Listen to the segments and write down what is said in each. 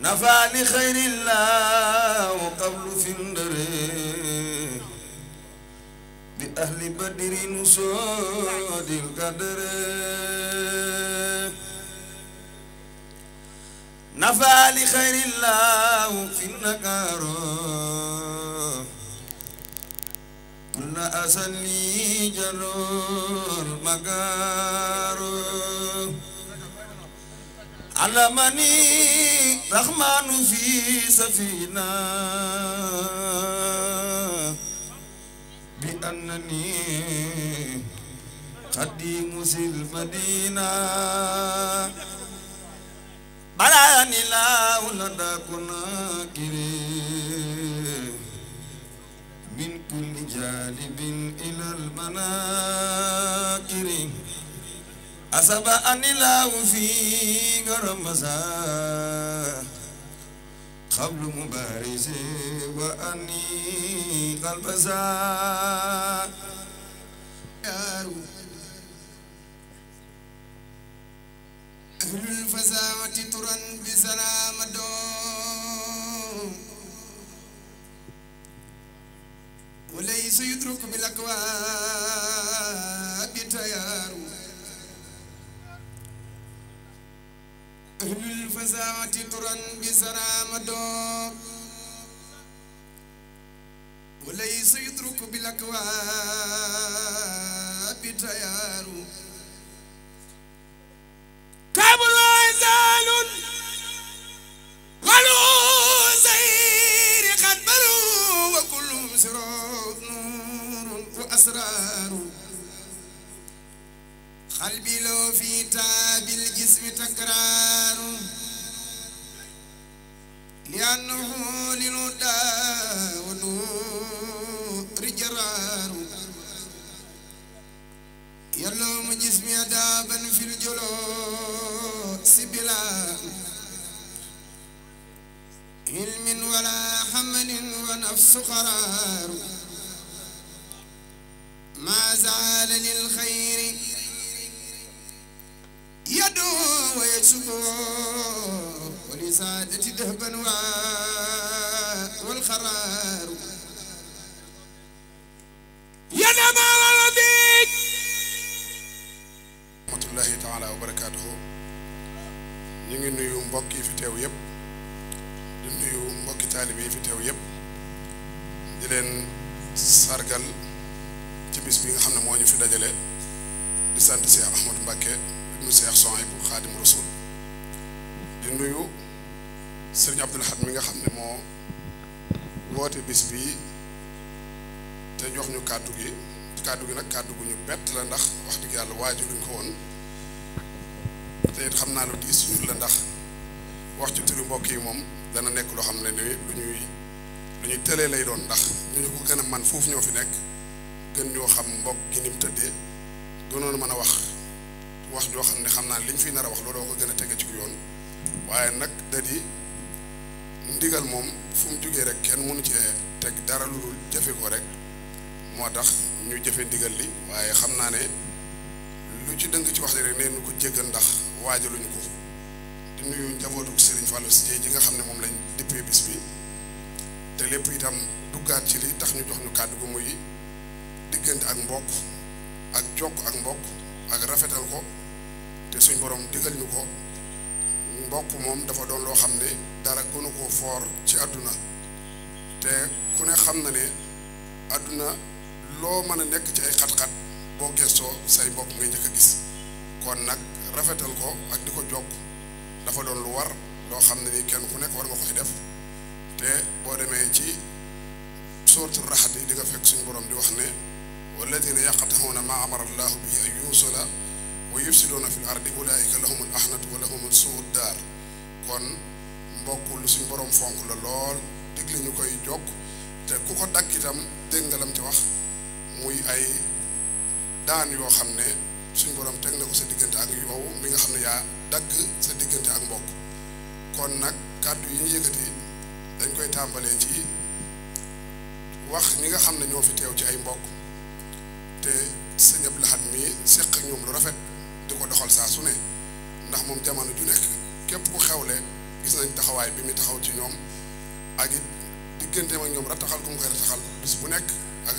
نفعني خير الله قبل في الدري بأهل بدر نسود القدر نفعني خير الله في النكار كل أسني جرور مكار علمني رحمن في سفينة بأنني قديم ذي المدينة بلاني لا لدى كناكري من كل جانب إلى المناكر أسبأني الله في غرمزا قبل مبارزي وأني قلبزا أهل الفزاوة ترن بسلام دوم وليس يدرك بالأكواب تيار أهل الفزاوة ترن بسلام دوم وليس يدرك بالأكواب تيار كابل وزال غلو زير قد بلو وكلهم سرور نور وأسرار قلبي لو في تاب الجسم تكرار لأنه للهدى ونور جرار يلوم جسمي عذابا في الجلوس بلا علم ولا حمل ونفس قرار ما زال للخير يدعو ويشكو ولسادة دهبا والخرار ينام والذيك rahmatullahi taala wa barakaatuhu ñu ngi nuyu mbokk yi fi teew yëpp di nuyu mbokki taalibe yi fi teew yëpp di leen sargal ci bis bi nga xam ne moo ñu fi dajale di sant Cheikh Ahmadou Mbacké ibnu Cheikh Souhaïbou Khadim Rasoul di nuyu Serigne Abdoul Ahad mi nga xam ne moo woote bis bi te jox ñu kàddu gi nag kàddu gu ñu bett la ndax wax dëgg yàlla waajuruñ ko woon te it xam naa lu diis ñun la ndax wax ci turu mbokk yi moom dana nekk loo xam ne ni lu ñuy tëlee lay doon ndax ñu ko gën a man foofu ñoo fi nekk gën ñoo xam mbokk gi ni mu tëddee doonoon mën a wax joo xam ne xam naa liñ fi nar a wax looloo ko gën a tege ci yoon waaye nag da di ndigal moom fu mu jógee rek kenn mënu ci teg dara lu dul jëfe ko rek moo tax ñu jëfe ndigal li waaye xam naa ne lu ci dëng ci wax rek nee nu ko jéggal ndax waajaluñu ko di nuyu njabootu Serigne Fallou Sy ji nga xam ne moom lañ dippee bis bi te lépp itam duggaat ci li tax ñu jox ñu kàddu gu muy diggante ak mbokk ak jokk ak mbokk ak rafetal ko te suñ borom digal ñu ko. mbokk moom dafa doon loo xam ne dara gënu ko foor ci àdduna te ku ne xam na ne àdduna loo mën a nekk ci ay xat-xat boo gestoo say mbokk ngay njëkk a gis kon nag rafetal ko ak di ko jokk dafa doon lu war loo xam ne ni kenn ku nekk war nga koy def te boo demee ci suuratul Rahd di nga fekk suñu borom di wax ne walladina yaqta'una ma amara allahu bihi an yusala wa yufsiduuna fil ardi ulaika lahumul ahnatu wa lahumul su'ud daar kon mbokk lu suñu borom fonk la lool digle ñu koy jokk te ku ko dagg itam dégg nga lam ci wax muy ay daan yoo xam ne suñu borom teg na ko sa diggante ak yow mi nga xam ne yaa dagg sa diggante ak mbokk kon nag kàddu yi ñu yëkkati dañ koy tàmbalee ci wax ñi nga xam ne ñoo fi teew ci ay mbokk te sëñ Abdou Lahad mi séq ak ñoom lu rafet di ko doxal saa su ne ndax moom jamono ju nekk képp ku xewle gis nañ taxawaay bi muy taxaw ci ñoom ak it digganteem ak ñoom rataxal ku mu koy rataxal bis bu nekk ak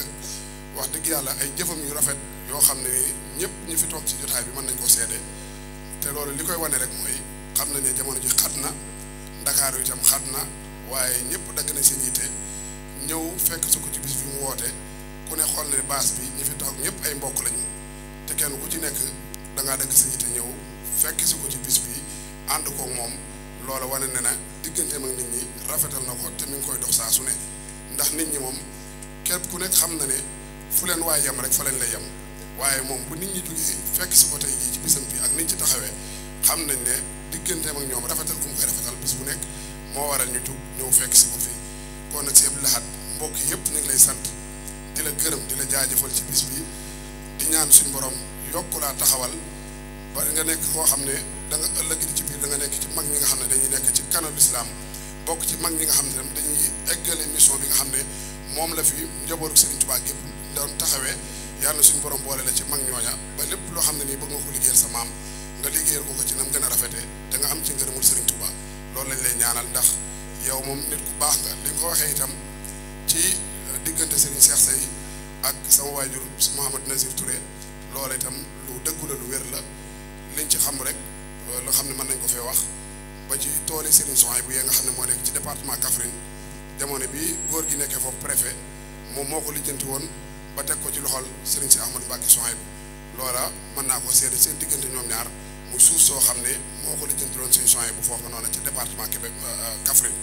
wax dëgg yàlla ay jëfam yu rafet yoo xam ne ñëpp ñi fi toog ci jotaay bi mën nañ koo seede te loolu li koy wane rek mooy xam na ne jamono ji xat na Ndakaaru itam xat na waaye ñëpp dagg nañ seen yitte ñëw fekk su ko ci bis bi mu woote ku ne xool ne baas bi ñi fi toog ñëpp ay mbokk lañu te kenn ku ci nekk da ngaa dagg sa yitte ñëw fekk si ko ci bis bi ànd koog moom loola wane ne na digganteem ak nit ñi rafetal na ko te mi ngi koy dox saa su ne ndax nit ñi moom képp ku nekk xam na ne fu leen waay yem rek fa leen lay yem waaye moom bu nit ñi jógee fekk si ko tey jii ci bisam bi ak nit ci taxawee xam nañ ne digganteem ak ñoom rafetal ku mu koy rafetal bis bu nekk moo waral ñu jug ñëw fekk si ko fii kon nag si Abdou Lahad mbokk yëpp ñu ngi lay sant di la gërëm di la jaajëfal ci bis bi di ñaan suñu borom yokku laa taxawal ba nga nekk koo xam ne da nga ëllëg di ci biir da nga nekk ci mag ñi nga xam ne dañuy nekk ci kanam lislaam bokk ci mag ñi nga xam ne dañuy eggale mission bi nga xam ne moom la fi njabootu Serigne Touba gépp doon taxawee yàlla na suñu borom boole la ci mag ñooña ba lépp loo xam ne nii bëgg nga ko liggéeyal sa maam nga liggéeyal ko ci nam gën a rafetee da nga am ci ngërëmul Serigne Touba loolu lañ lay ñaanal ndax yow moom nit ku baax nga li nga ko waxee itam ci diggante Serigne Cheikh Seye ak sama waajur Mouhamad Nazir Touré loola itam lu dëggu la lu wér la liñ ci xam rek loo xam ne mën nañ ko fee wax ba ci tooli Serigne Souhaïbou bu yee nga xam ne moo nekk ci département Kaffrine jamono bi góor gi nekkee foofu préfet moom moo ko lijjanti woon ba teg ko ci loxol Serigne si Ahmadou Mbacké Souhaïbou loola mën naa ko seede seen diggante ñoom ñaar muy suuf soo xam ne moo ko lijjanti woon Serigne Souhaïbou bu foofu noonu ci département Québec Kaffrine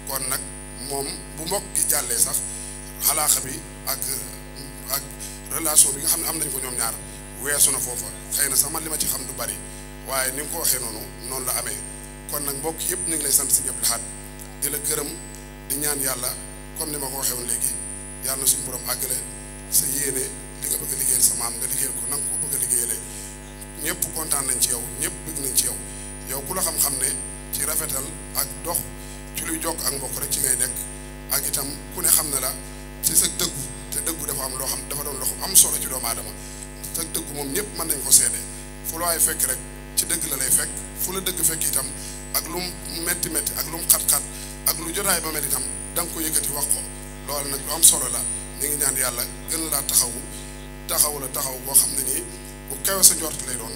kon nag moom bu mbokk gi jàllee sax xalaaxa bi ak relation bi nga xam ne am nañ ko ñoom ñaar weesu na foofa xëy na sax man li ma ci xam du bari waaye ni nga ko waxee noonu la amee kon nag mbokk yëpp ñu ngi lay sant si Abdou Lahad di la gërëm di ñaan yàlla comme ni ma ko waxee woon léegi yàlla na suñu borom àggale sa yéene li nga bëgg a liggéeyal sa maam nga liggéeyal ko na nga ko bëgg a liggéeyalee ñëpp kontaan nañ ci yow ñëpp bëgg nañ ci yow yow ku la xam-xam ne ci rafetal ak dox ci luy jokk ak mbokk rek ci ngay nekk ak itam ku ne xam ne la ci sa dëggu te dëggu dafa am loo xam dafa doon loo am solo ci doomu aadama te dëggu moom ñëpp mën nañ ko seede fu la waay fekk rek ci dëgg la lay fekk fu la dëgg fekk itam ak lu mu metti ak lu mu xat-xat ak lu jotaay ba mel itam da nga ko yëkkati wax ko loolu nag lu am solo la ñu ngi ñaan yàlla gën laa taxaw la taxaw boo xam ne nii bu kawe sa njort lay doon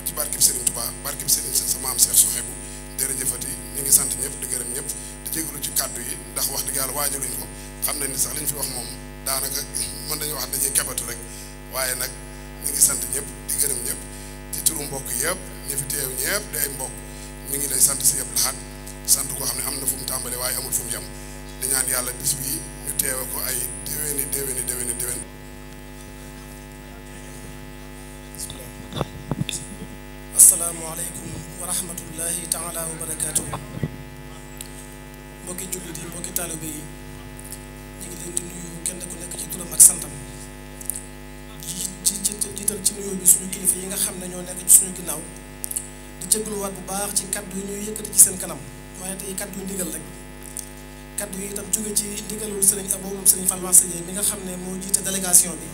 ci barkib Serigne Touba barkib Serigne sa maam Cheikh Souhaïbou jërëjëfati ñu ngi sant ñëpp di gërëm ñëpp di jégalu ci kàddu yi ndax wax dëgg yàlla waajaluñ ko xam nañ ni sax liñ fi wax moom daanaka mën nañu wax dañuy kebatu rek waaye nag ñu ngi sant ñëpp di gërëm ñëpp ci turu mbokk yëpp ñi fi teew ñëpp di ay mbokk ñu ngi lay sant si Abdou Lahad sant koo xam ne am na fu mu tàmbalee waaye amul fu mu yem di ñaan yàlla bis bii ñu teewe ko ay déwéni asalaamaaleykum wa rahmatullahi taala wa barakaatu mbokki jullit yi mbokki taalibe yi ñu ngi leen di nuyu kenn ku nekk ci turam ak santam jiital ci nuyoo bi suñu kilifa yi nga xam ne ñoo nekk ci suñu ginnaaw di jégluwaat bu baax ci kaddu yi ñuy yëkkati ci seen kanam waaye tey kaddu yu ndigal rek kaddu yi itam jóge ci ndigalul sëriñ Abo moom sëriñ Falwa Sadié mi nga xam ne moo jiite délégation bi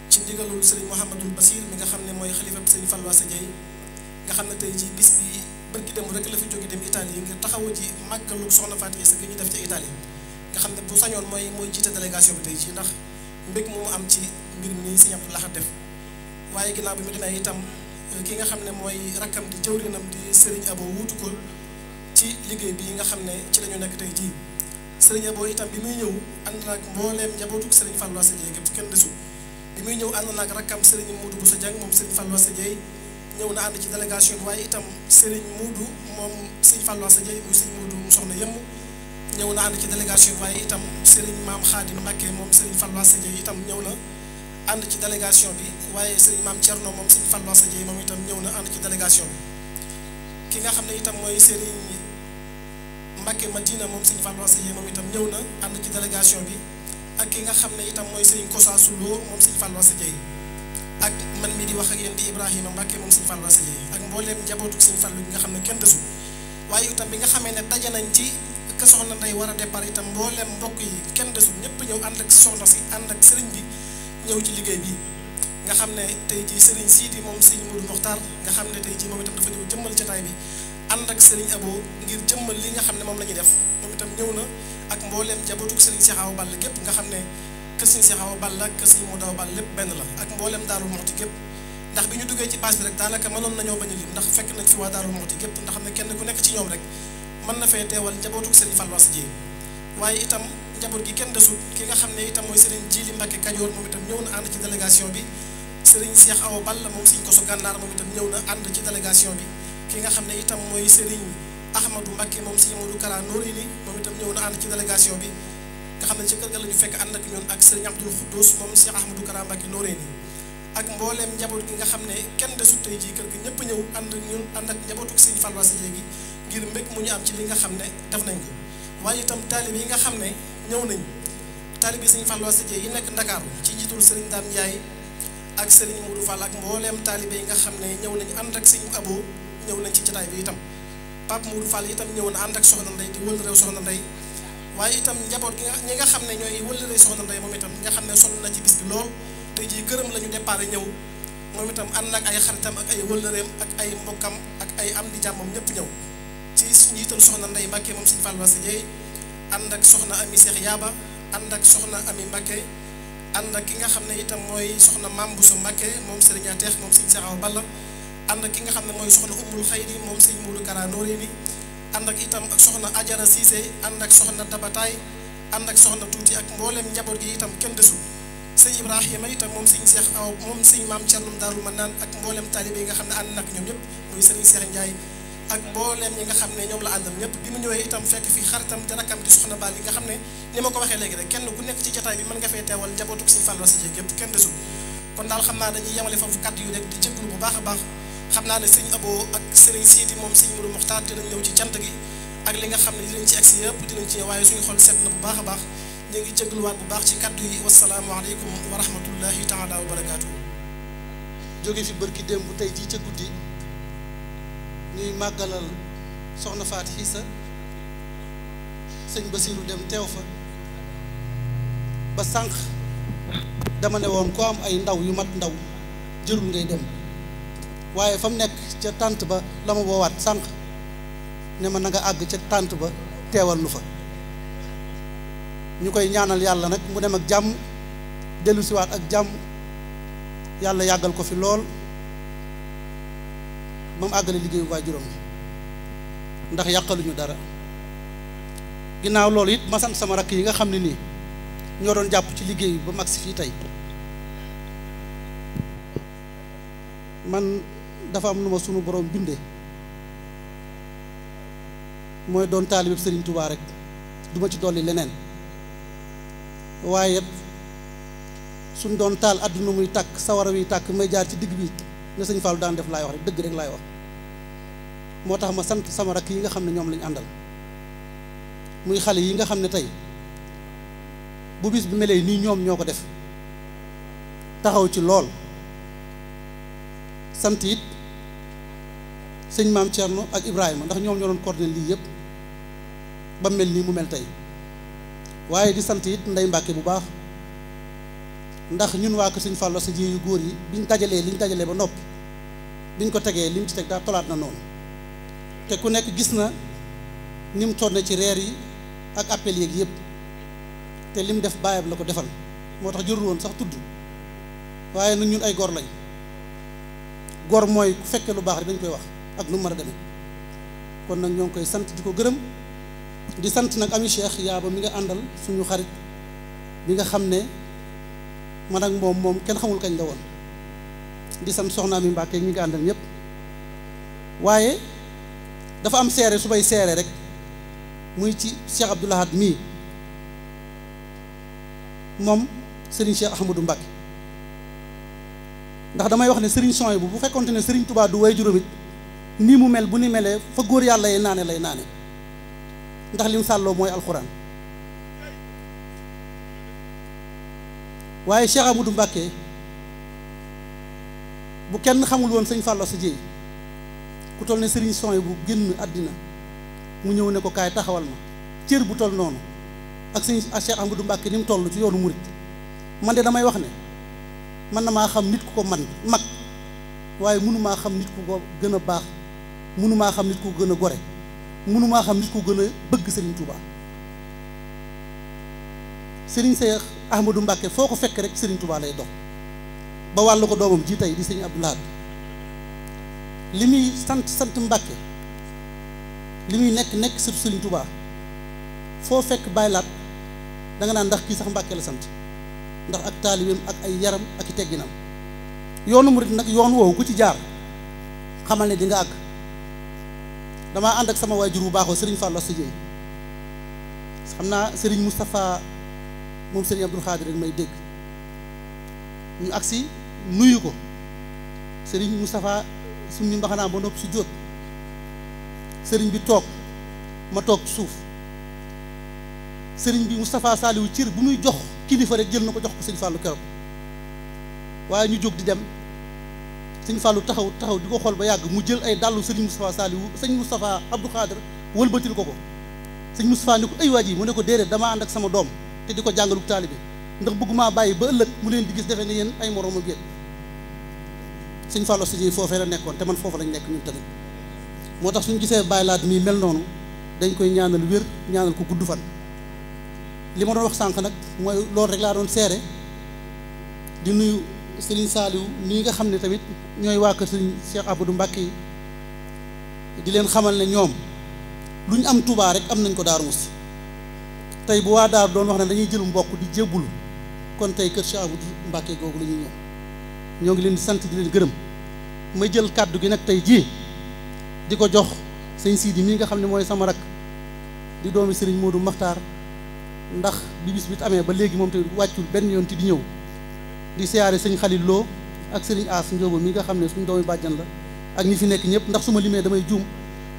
ci ndigalul sëriñ Mouhamadul Basir mi nga xam ne mooy xalifa sëriñ Falwa Sadié nga xam ne tey ji bis bi bërki dem rek la fi jóge dem Italie ngir taxawu ji màggalu soxna Fatou Issa gi ñu def ci Italie nga xam ne bu sañoon mooy jiite délégation bi tey ji ndax mbég moomu am ci mbir mi Sëriñ Abdou Lahad def waaye ginnaaw bi mu demee itam ki nga xam ne mooy rakkam di jëwrinam di Serigne Abo wuutu ko ci liggéey bi nga xam ne ci la ñu nekk tey jii. Serigne Abo itam bi muy ñëw ànd naag mbooleem njabootu Serigne FallouAssa Dieye gépp kenn desul bi muy ñëw ànd naag rakkam Serigne Moudou Boussa Dieng moom Serigne FallouAssa Dieye ñëw na ànd ci délégation bi waaye itam Serigne Moudou moom Serigne FallouAssa Dieye muy Serigne Moudou mu soxna yëmm ñëw na ànd ci délégation bi waaye itam Serigne Maam Khadim Mbacké moom Serigne FallouAssa Dieye itam ñëw na ànd ci délégation bi waaye Serigne Maam Thierno moom Serigne FallouAssa Dieye moom itam ñëw na ànd ci délégation bi ki nga xam ne itam mooy Serigne Mbacké Madina moom Serigne FallouAssa Dieye moom itam ñëw na ànd ci délégation bi ak ki nga xam ne itam mooy Serigne Kosasu Lo moom Serigne FallouAssa Dieye ak man mi di wax ak yéen di Ibrahima Mbacké moom Serigne FallouAssa Dieye ak mbooleem njabootu Serigne Fallou gi nga xam ne kenn desul waaye itam bi nga xamee ne daje nañ ci ka soxna Ndeye war a départ itam mbooleem mbokk yi kenn desul ñëpp ñëw ànd ak soxna si ànd ak Serigne bi ñëw ci liggéey bi nga xam ne tey jii Serigne Sidi moom Serigne Modou Mokhtar nga xam ne tey jii moom itam dafa ñëw jëmmal jotaay bi ànd ak Serigne Abo ngir jëmmal li nga xam ne moom la ñuy def moom itam ñëw na ak mbooleem njabootu Serigne Cheikh Awa Balla gépp nga xam ne kër Serigne Cheikh Awa Balla kër Serigne Modou Awa Balla lépp benn la ak mbooleem Daaru Muxti gépp ndax bi ñu duggee ci base bi rek daanaka mënoon nañoo bañ a lim ndax fekk nañ fi waa Daaru Muxti gépp ndax xam ne kenn ku nekk ci ñoom rek mën na fee teewal njabootu Serigne FallouAssa Dieye waaye itam njaboot gi kenn desul ki nga xam ne itam mooy Serigne Djili Mbacké Kajoor moom itam ñëw na ànd ci délégation bi Serigne Cheikh Awa Balla moom Serigne Koso Gànnaar moom itam ñëw na ànd ci délégation bi ki nga xam ne itam mooy Serigne Ahmadou Mbacké moom Serigne Modou Kara Noreyni moom itam ñëw na ànd ci délégation bi nga xam ne ci kër ga la ñu fekk ànd ak ñun ak Serigne Abdoul Khoudous moom Cheikh Ahmadou Kara Mbacké Noreyni ak mbooleem njaboot gi nga xam ne kenn desut tey jii kër gi ñëpp ñëw ànd ak ñun ànd ak njabootu Serigne FallouAssa Dieye gi ngir mbég mu ñu am ci li nga xam ne def nañ ko waaye itam taalibe yi nga xam ne ñëw nañ taalibe Serigne FallouAssa Dieye yi nekk Ndakaaru ci njiitul Serigne Dame Ndiaye ak Serigne Modou Fall ak mbooleem taalibe yi nga xam ne ñëw nañu ànd ak Serigne Abo ñëw nañ ci jotaay bi itam Pape Modou Fall itam ñëw na ànd ak Soxna Ndeye di wël réew Soxna Ndeye waaye itam njaboot gi ñi nga xam ne ñooy wël réew Soxna Ndeye moom itam nga xam ne sonn na ci bis bi lool tey jii këram la ñu départ ñëw moom itam ànd ak ay xaritam ak ay wëllëreem ak ay mbokkam ak ay am di jàmmam ñëpp ñëw ci njiital Soxna Ndeye Mbacké moom Serigne FallouAssa Dieye ànd ak Soxna Ami Cheikh Yaba ànd ak Soxna Ami Mbacké ànd ak ki nga xam ne itam mooy Soxna Mame Bousso Mbacké moom Serigne Ateex moom Serigne Cheikh Awa Balla ànd ak ki nga xam ne mooy Soxna Umul Xayri moom Serigne Modou Kara Noreyni ànd ak itam ak Soxna Ajara Cissé ànd ak Soxna Tabataay ànd ak Soxna Tuuti ak mbooleem njaboot gi itam kenn desul sëñ Ibrahima itam moom Serigne Cheikh Awa moom Serigne Maam Thierno Darou Manane ak mbooleem taalibe yi nga xam ne ànd nag ñoom ñëpp muy Serigne Cheikh Ndiaye ak mbooleem ñi nga xam ne ñoom la àndal ñëpp bi mu ñëwee itam fekk fi xaritam te rakkam di Soxna Bali nga xam ne ni ma ko waxee léegi rek kenn ku nekk ci jotaay bi mën nga fee teewal njabootu Serigne FallouAssa Dieye yëpp kenn desul kon daal xam naa dañuy yemale foofu kàddu yu rek di jéglu bu baax a baax xam naa ne Serigne Abo ak Serigne Sidi moom Serigne Modou Mokhtar dinañ ñëw ci cant gi ak li nga xam ne dinañ ci agsi yëpp dinañ ci waaye suñu xol seet na bu baax a baax ñu ngi jégluwaat bu baax ci kaddu yi wasalaamaaleykum wa rahmatullahi taala wa barakaatu. jóge fi bërki démb tey jii ca guddi ñuy màggalal soxna Faat Xiisa sëñ Basiiru dem teew fa ba sànq dama ne woon ko am ay ndaw yu mat ndaw jërul ngay dem waaye fa mu nekk ca tànt ba la ma woowaat sànq ne ma na nga àgg ca tànt ba teewal nu fa ñu koy ñaanal yàlla nag mu dem ak jàmm dellu siwaat ak jàmm yàlla yàggal ko fi lool ba mu àggale liggéeyu waajuram ndax yàqaluñu dara ginnaaw loolu it ma sant sama rakk yi nga xam ne nii ñoo doon jàpp ci liggéey ba mag si fii tey man dafa am nu ma sunu borom bindee mooy doon taalibe Serigne Touba rek duma ci dolli leneen waaye suñ doon taal àdduna muy tàkk sawara wi tàkk may jaar ci digg bi ne sëñ Fallou daan def laay wax rek dëgg rek laay wax moo tax ma sant sama rakk yi nga xam ne ñoom lañ àndal muy xale yi nga xam ne tey bu bis bi melee nii ñoom ñoo ko def taxaw ci lool sant it sëñ Maam Thierno ak Ibrahima ndax ñoom ñoo doon coordonné lii yëpp ba mel nii mu mel tey waaye di sant it Ndey Mbàkke bu baax ndax ñun waa kër sëñ FallouAssa Dieye yu góor yi biñ dajalee liñ dajalee ba noppi biñ ko tegee lim ci teg daa tolaat na noonu te ku nekk gis na ni mu tonne ci reer yi ak appel yeeg yëpp te lim def baayam la ko defal moo tax jërul woon sax tudd waaye nag ñun ay góor lañ gor mooy ku fekkee lu baax rek dañ koy wax ak lu mu mën a demee kon nag ñoo ngi koy sant di ko gërëm di sant nag ami Cheikh Yaaba mi nga àndal suñu xarit bi nga xam ne man ak moom kenn xamul kañ la woon di sant soxna mi Mbàkke ñi nga àndal ñëpp waaye dafa am seere su may seere rek muy ci Cheikh Abdoul Ahad mii moom Serigne Cheikh Ahmadou Mbacke ndax damay wax ne Serigne Souhaïbou bu fekkonte ne Serigne Touba du way juróom it nii mu mel bu ni melee fa góor yàlla yi naane lay naane ndax lim sàlloo mooy alxuraan waaye Cheikh Ahmadou Mbacke bu kenn xamul woon sëñ Fallou sa jéey ku toll ne Serigne Souhaïbou génn àddina mu ñëw ne ko kaay taxawal ma cër bu toll noonu ak sëñ Cheikh Ahmadou Mbacke ni mu toll ci yoonu murit man de damay wax ne man na maa xam nit ku ko mag waaye mënumaa xam nit ku ko gën a baax mënumaa xam nit ku ko gën a gore mënumaa xam nit ku gën a bëgg Serigne Touba Serigne Cheikh Ahmadou Mbacke foo ko fekk rek Serigne Touba lay dox ba wàllu ko doomam ji tey di sëñ Abdoul Ahad li muy sant Mbacke li muy nekk surtout Serigne Touba foo fekk bàyyilaat da nga naan ndax kii sax Mbàkke la sant ndax ak taalibeem ak ay yaram ak i tegginam yoonu murit nag yoon woowu ku ci jaar xamal ne di nga àgg damaa ànd ak sama waajur bu baaxoo Serigne Fallou sa jéey xam naa Serigne Moustapha moom Serigne Abdoul Khadir rek may dégg ñu agsi nuyu ko Serigne Moustapha suñu mbaxanaa ba nopp su jóot Serigne bi toog ma toog suuf Serigne bi Moustapha Saliou cër bu muy jox kilifa rek jël na ko jox ko sëñ Fallou keroog waaye ñu jóg di dem sëñ Fallou taxaw di ko xool ba yàgg mu jël ay dàllu Serigne Moustapha Saliou sëñ Moustapha Abdou Khadir wëlbatil ko sëñ Moustapha ni ko ay waa ji mu ne ko déedéet damaa ànd ak sama doom te di ko jàngalu taalibe ndax bëggumaa bàyyi ba ëllëg mu leen di gis defe ne yéen ay moroomam yéen sëñ Fallou si foofee la nekkoon te man foofu lañ nekk ñun tamit moo tax suñu gisee bàyyi laat mii mel noonu dañ koy ñaanal wér ñaanal ko gudd fan li ma doon wax sànq nag mooy loolu rek laa doon seere di nuyu Serigne Saliou nii nga xam ne tamit ñooy waa kër Serigne Cheikh Ahmadou Mbacke yi di leen xamal ne ñoom lu ñu am Touba rek am nañ ko Daaru Musti tey bu waa Daaru doon wax ne dañuy jël mbokk di jébbulu kon tey kër Cheikh Ahmadou Mbacke googu la ñuy ñoo ngi leen di sant di leen gërëm may jël kàddu gi nag tey jii di ko jox sëñ Sidi mii nga xam ne mooy sama rak di doomi Serigne Modou Makhtar ndax bi bis bi amee ba léegi moom tamit wàccul benn yoon ci di ñëw di siyaare sëñ Khalil Lo ak sëriñ As Ndiobo mi nga xam ne suñu doomi bàjjan la ak ñi fi nekk ñëpp ndax su ma limee damay juum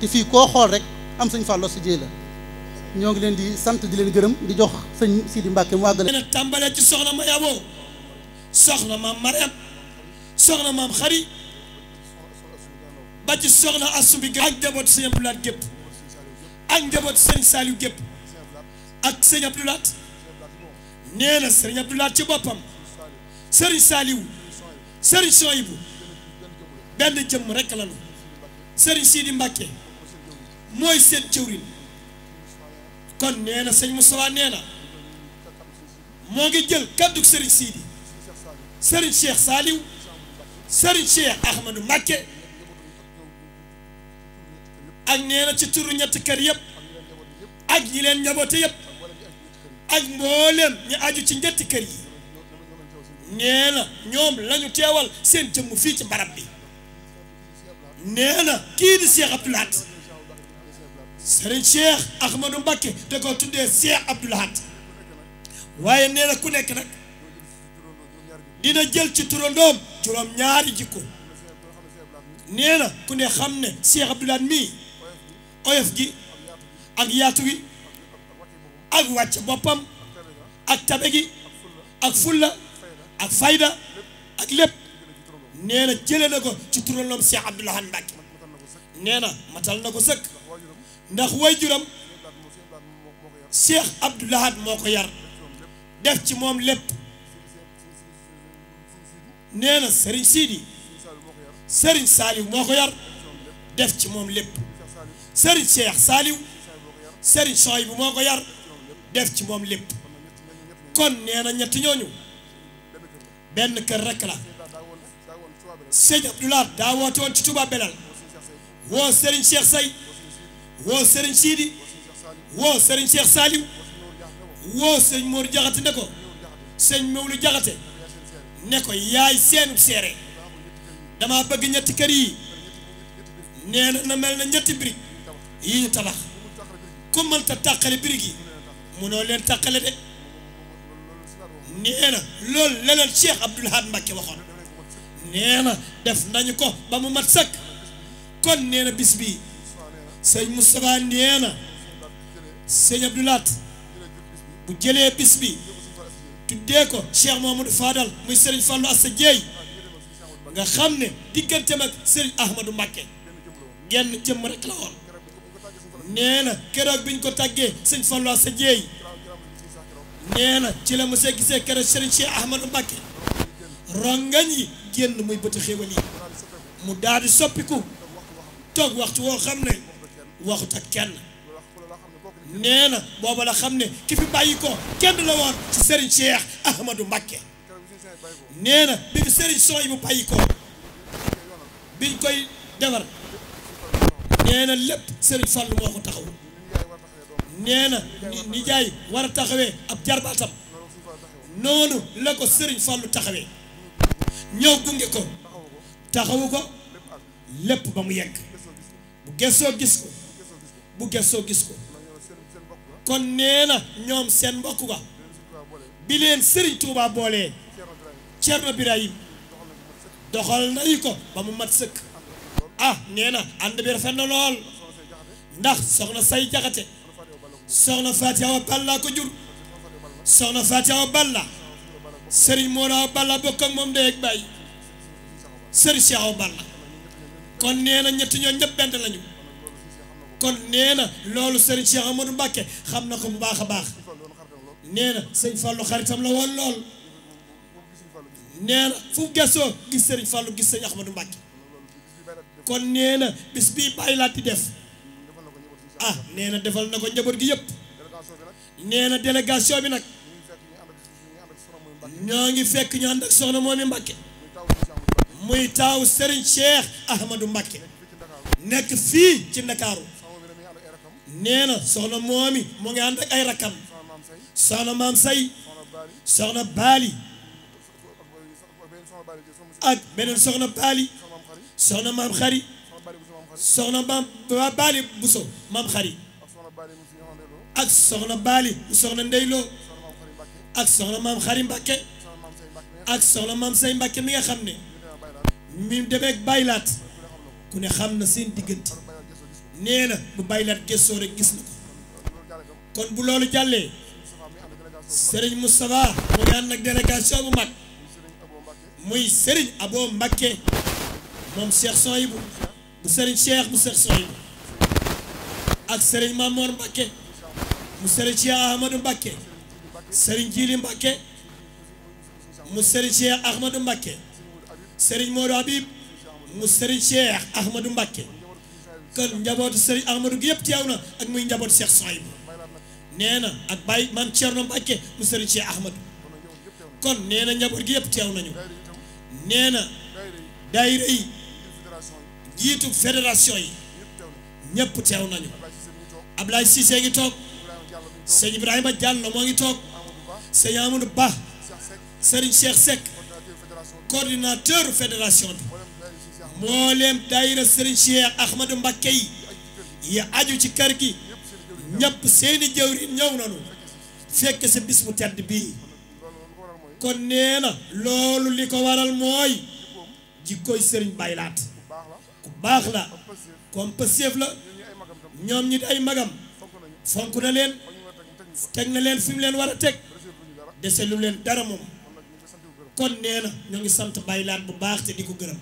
te fii koo xool rek am sëñ Fallou si jéey la ñoo ngi leen di sant di leen gërëm di jox sëñ Sidi Mbacke mu àggale nag tàmbalee ci soxna ma yaboo soxna maam Mariam soxna maam Xari ba ci soxna Astou bi ak njaboot sëñ Abdoul Ahad gépp ak njaboot sëñ Saliou gépp ak sëñ Abdoul Ahad nee na sëñ Abdoul Ahad ci boppam sëriñ Saliou sëriñ Souhaïbou benn jëmm rekk la nu sëriñ Sidi Mbacke mooy seen jëwriñ kon nee na sëñ Moustapha nee na moo ngi jël kaddu sëriñ Sidi sëriñ Cheikh Saliou sëriñ Cheikh Ahmadou Mbacke ak nee na ci turu ñetti kër yëpp ak ñi leen njaboote yëpp ak mboolem ñu aju ci ñetti kër yi nee na ñoom lañu teewal seen jëmm fii ci barab bi nee na kii di Cheikh Abdoul Ahad Serigne Cheikh Ahmadou Mbacke da ko tuddee Cheikh Abdoul Ahad waaye nee na ku nekk nag dina jël ci turandoom juróom ñaari jikko nee na ku ne xam ne Cheikh Abdoul Ahad mii oyof gi ak yaatu gi ak wàcc boppam ak tabe gi ak fulla ak fayda ak lépp nee na jëlee na ko ci turandoom Cheikh Abdoul Ahad Mbacke nee na matal na ko sëkk ndax waajuram Cheikh Abdoul Ahad moo ko yar def ci moom lépp nee na Serigne Sidi Serigne Saliou moo ko yar def ci moom lépp Serigne Cheikh Saliou Serigne Souhaïbou moo ko yar def ci moom lépp kon nee na ñetti ñooñu benn kër rek la sëñ Abdoulaat daa woote woon ci Touba Belal woo Serigne Cheikh Say woo Serigne Sidi woo Serigne Cheikh Saliou woo sëñ Mor Jaxate ne ko sëñ Mawlu Jaxate ne ko yaay seenub seere dama bëgg ñetti kër yi nee na mel na ñetti birig yi ñu tabax ku mënta tàqale birig yi munoo leen tàqale de nee na loolu leneen Cheikh Abdoul Ahad Mbacké waxoon nee na def nañu ko ba mu mat sëkk kon nee na bis bii sëñ Moustapha nee na sëñ Abdoul Ahad bu jëlee bis bi tuddee ko Cheikh Mamadou Fadal muy Serigne Fallou Assa Dieye nga xam ne digganteem ak Serigne Ahmadou Mbacké genn jëmm rek la woon nee na keroog biñ ko tàggee Serigne Fallou Assa Dieye nee na ci la mos a gisee keroog Serigne Cheikh Ahmadou Mbacké rongañ yi génn muy bëti xéwal yi mu daal di soppiku toog waxtu woo xam ne waxut ak kenn nee na booba la xam ne ki fi bàyyi ko kenn la woon ci Serigne Cheikh Ahmadou Mbacké nee na bi fi Serigne Soy bu bàyyi ko biñ koy defar nee na lépp Serigne Fallou moo ko taxaw nee na ni jaay war a taxawee ab jarbaatam noonu la ko Serigne Fallou taxawee ñëw gunge ko taxawu ko lépp ba mu yegg bu gëstoo gis ko bu gëstoo gis ko kon nee na ñoom seen mbokk ga bi leen Serigne Touba boolee Thierno Birahim doxal nañu ko ba mu mat sëkk ah nee na ànd bi rafet na lool ndax soxna Say Jaxate soxna Faati Awa Balla ko jur soxna Faati Awa Balla Serigne Mor Awa Balla bokk ak moom ndey ak baay Serigne Cheikh Awa Balla kon nee na ñetti ñoo ñëpp benn lañu kon nee na loolu Serigne Cheikh Amadou Mbacké xam na ko bu baax a baax nee na sëñ Fallou xaritam la woon lool nee na fu gëstoo gis Serigne Fallou gis sëñ Ahmadou Mbacké kon nee na bis bii bàyyi laat di def ah nee na defal na ko njaboot gi yëpp nee na délégation bi nag ñoo ngi fekk ñu ànd ak soxna Momy Mbacké muy taaw Serigne Cheikh Ahmadou Mbacké nekk fii ci Ndakaaru nee na soxna Momy mu ngi ànd ak ay rakam soxna Maam Say soxna Baali ak beneen soxna Baali soxna Maam Xari soxna Maam Baali Buso Maam Xari ak soxna Baali bu soxna Ndeyloo ak soxna Maam Xari Mbacké ak soxna Maam Say Mbacké mi nga xam ne mi demeek baylaat ku ne xam na seen diggante nee na bu baylaat gëstoo rek gis na ko kon bu loolu jàllee Serigne Moustapha mu ngi ànd ak délégation bu mag muy Serigne Abo Mbacké moom Cheikh Sohibou bu Serigne Cheikh bu Cheikh Sohibou ak Serigne Mamor Mbacké mu Serigne Cheikh Ahmadou Mbacké Serigne Djili Mbacké mu Serigne Cheikh Ahmadou Mbacké Serigne Modou Habib mu Serigne Cheikh Ahmadou Mbacké kon njabootu Serigne Ahmadou gi yëpp teew na ak muy njabootu Cheikh Sohibou nee na ak Baye Mame Thierno Mbacké mu Serigne Cheikh Ahmadou kon nee na njaboot gi yëpp teew nañu nee na daayira yi jiitu fédération yi ñëpp teew nañu Ablaye Cissé ngi toog sëñ Ibrahima Diallo moo ngi toog sëñ Amadou Ba Serigne Cheikh Seck coordinateur fédération bi mbooleem daayira Serigne Cheikh Ahmadou Mbacké yi aju ci kër gi ñëpp seeni jëwriñ ñëw nañu fekk sa bis bu tedd bii kon nee na loolu li ko waral mooy jikkooy Serigne baylaat ku baax la comme pëseef la ñoom ñi ay magam fonk na leen teg na leen fi mu leen war a teg dese lu leen dara moom kon nee na ñoo ngi sant baylaat bu baax te di ko gërëm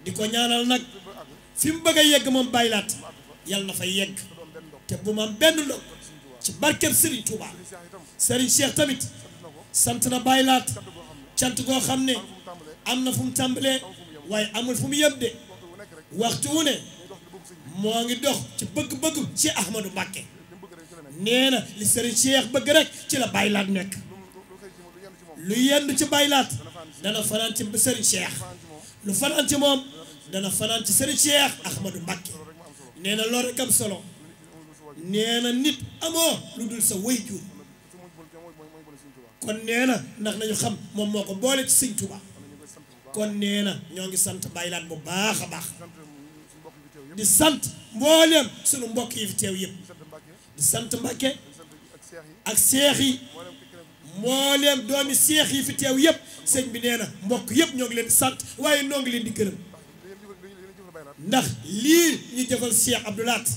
di ko ñaanal nag fi mu bëgg a yegg moom baylaat yàlla na fa yegg te bu ma am benn ndog ci barkeb Serigne Touba Serigne Cheikh tamit sant na baylaat cant goo xam ne am na fu mu tàmbalee waaye amul fu mu yem de waxtu wu ne moo ngi dox ci bëgg-bëgg ci Ahmadou Mbacké nee na li Serigne Cheikh bëgg rek ci la baylaat nekk lu yendu ci baylaat dana fanaan ci Serigne Cheikh lu fanaan ci moom dana fanaan ci Serigne Cheikh Ahmadou Mbacké nee na loolu rek am solo nee na nit amoo lu dul sa waajur kon nee na ndax nañu xam moom moo ko boole ci Sëñ Tuubaa kon nee na ñoo ngi sant Baye Laat bu baax a baax di sant mbooleem sunu mbokk yi fi teew yëpp di sant Mbacké ak seex yi mbooleem doomi seex yi fi teew yëpp sëñ bi nee na mbokk yëpp ñoo ngi leen di sant waaye ñoo ngi leen di gërëm ndax lii ñu jëfal Cheikh Abdou Lahat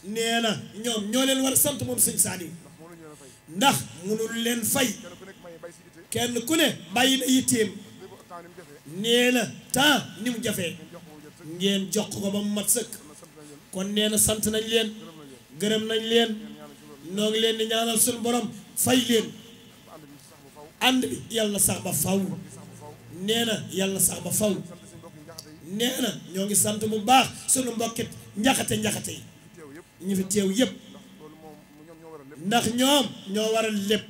nee na ñoom ñoo leen war a sant moom sëñ Saliou ndax mënul leen fay kenn ku ne bàyyi na yitteem nee na temps ni mu jafee ngeen jox ko ba mu mat sëkk kon nee na sant nañ leen gërëm nañ leen noo ngi leen di ñaanal suñu borom fay leen ànd bi yàlla na sax ba faw nee na yàlla na sax ba faw nee na ñoo ngi sant bu baax sunu mbokkit njaxate yi ñu fi teew yëpp ndax ñoom ñoo waral lépp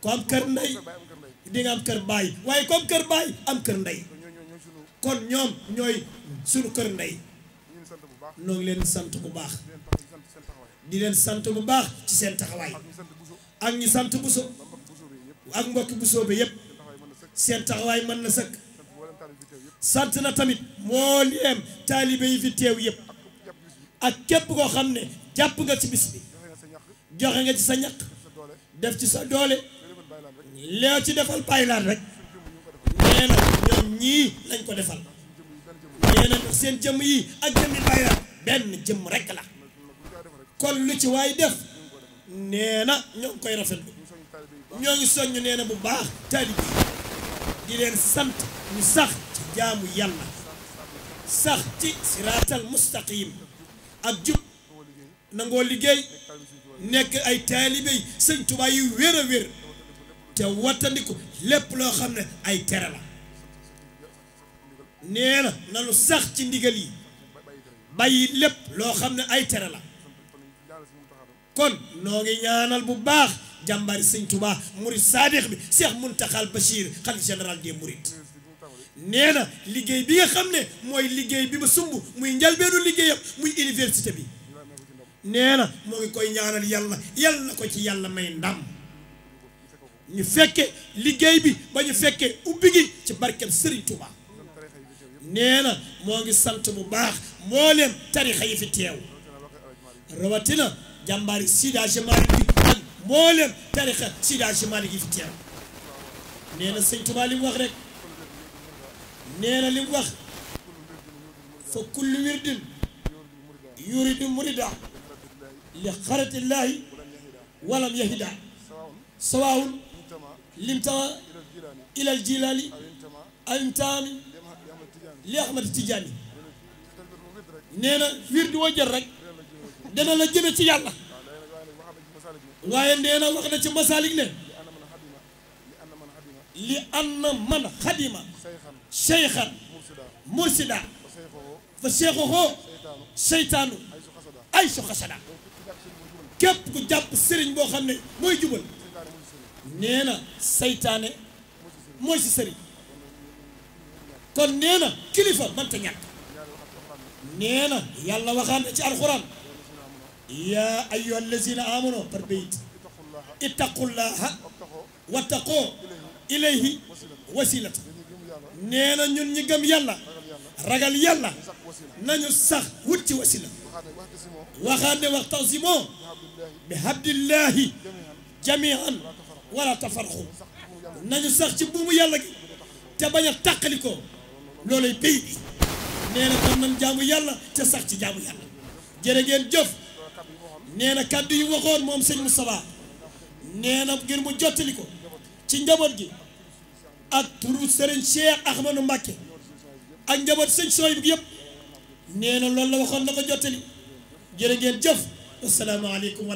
ku am kër ndey di nga am kër baay waaye comme kër baay am kër ndey kon ñoom ñooy sunu kër ndey noo ngi leen sant bu baax di leen sant bu baax ci seen taxawaay ak ñi sant Buso ak mbokki Buso bi yëpp seen taxawaay mën na sëkk sant na tamit mbooleem taalibe yi fi teew yëpp ak képp koo xam ne jàpp nga ci bis bi joxe nga ci sa ñaq def ci sa doole leew ci defal Baye Laat rek nee na ñoom ñii lañ ko defal nee na seen jëmm yi ak jëmmi Baye Laat benn jëmm rek la kon lu ci waay def nee na ñoo ngi koy rafetlu ñoo ngi soññ nee na bu baax taalibe di leen sant ñu sax ci jaamu yàlla sax ci siraatal mustaqim ak jub nangoo liggéey nekk ay taalibe Sëñ Tuubaa yu wér a wér te wattandiku lépp loo xam ne ay tere la nee na nanu sax ci ndigal yi bàyyi lépp loo xam ne ay tere la kon noo ngi ñaanal bu baax jàmbaari Sëñ Tuubaa murid saadix bi Cheikh Muntaxal Bachir xalifa général des mourides nee na liggéey bi nga xam ne mooy liggéey bi ma sumb muy njalbeenu liggéeyam muy université bi nee na moo ngi koy ñaanal yàlla na ko ci yàlla may ndam ñu fekke liggéey bi ba ñu fekke ubbi gi ci barkeb Serigne Touba nee na moo ngi sant bu baax mbooleem tarixa yi fi teew rawatina jàmbaari Seydi Hadji Malick bi ak mbooleem tarixa Seydi Hadji Malick yi fi teew nee na Serigne Touba li mu wax rek nee na li mu wax fa kullu wirdin yuridu murida li xaratillaahi walam yahida sawaawun limtawa ilal jilaali aw imtaami li Ahmad Tijaani nee na wirdu woo jël rek dana la jëme ci yàlla waaye nee na wax na ci masaalik ne li anna man xadima cheykhan mursida fa cheikhoho seytaanu ay su xasada képp ku jàpp sëriñ boo xam ne mooy jubal nee na seytaane mooy si sëriñ kon nee na kilifa mënta ñàkk nee na yàlla waxaan na ci alxuraan yaa ayyuha allazina amanu par bayit ittaqullaha wattaqoo ilayhi wasilata nee na ñun ñi gëm yàlla ragal yàlla nañu sax wut ci wasila waxaan ne waxtasimoo bi hablillahi jamian wala tafarqu nañu sax ci buumu yàlla gi te bañ a tàqali ko loolay pays bi nee na kon nan jaamu yàlla te sax ci jaamu yàlla jërë ngeen jëf nee na kàddu yu waxoon moom sëñ Moustapha nee na ngir mu jottali ko ci njaboot gi ak turu Serigne Cheikh Ahmadou Mbacké ak njaboot sëñ sooy bi yëpp nee na loolu la waxoon na ko jottali jërë ngeen jëf asalaamaaleykum wa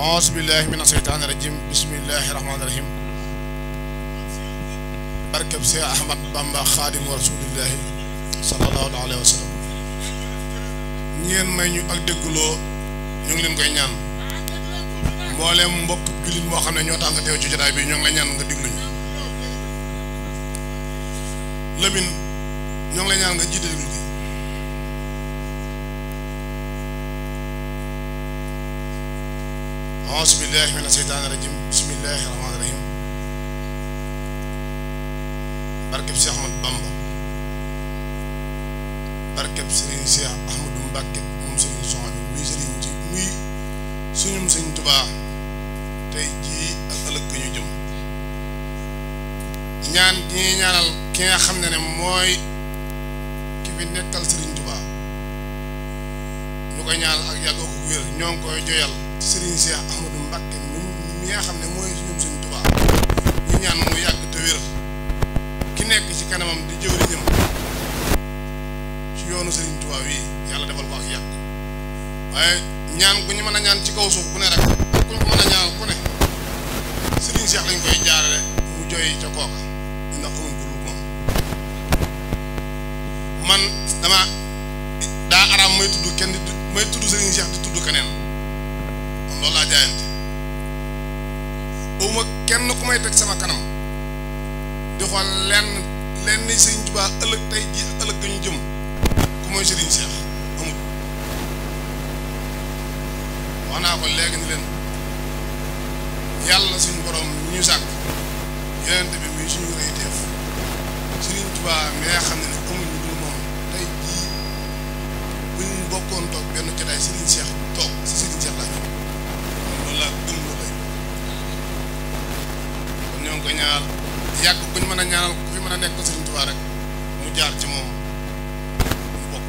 auzu billahi mina sheytaani rajim bismillahi rahmaani rahim barkab Cheikh Ahmad Bamba xaadimu rasulillahi sallallahu alayhi wa sallam ngeen may ñu ak dégguloo ñu ngi leen koy ñaan mboolem mbokk jullit moo xam ne ñoo tax nga teew ci jotaay bi ñoo ngi lay ñaan nga diglu ñu Lamine ñoo ngi lay ñaan nga jiite déglu gi auzu billahi mina seytaani rajim bismillahi rahmaani rahim barkeb Cheikh Ahmadou Bamba barkeb Serigne Cheikh Ahmadou Mbacké moom Serigne Sohaybu muy Serigne ci muy suñum Serigne Touba tey jii ak ëllëg ñu jëm ñaan gi ñuy ñaanal ki nga xam ne mooy ki fi nekkal Serigne Touba ñu koy ñaanal ak yàgg ko wér ñoo ngi koy joyal ci Serigne Cheikh Ahmadou Mbacké mi nga xam ne mooy suñum Serigne Touba ñu ñaan mu yàgg te wér ki nekk ci kanamam di jëwriñam ci yoonu Serigne Touba wi yàlla defal ko ak yàgg waaye ñaan ku ñu mën a ñaan ci kaw suuf ku ne rek ak ku ñu ko mën a ñaanal ku ne Serigne Cheikh lañ koy jaarale mu joy ca kooka ndax amuñ ko lu moom man daa araam may tudd kenn may tudd Serigne Cheikh di tudd keneen man loolu laa jaayante uma kenn ku may teg sama kanam di xool lenn Serigne Touba ëllëg tey ji ëllëg ga ñu jëm ku mooy Serigne Cheikh amut wax naa ko léegi ni leen yàlla suñu borom ñu sàkk yonent bi muy suñu rëy teef Serigne Touba mi nga xam ne amuñu dul moom tey jii bu ñu bokkoon toog benn jotaay Serigne Cheikh toog si Serigne Cheikh laa ñëw loolu laa gëm la lay kon ñoo ngi koy ñaanal yàgg ku ñu mën a ñaanal ku fi mën a nekk Serigne Touba rek mu jaar ci moom mu bokk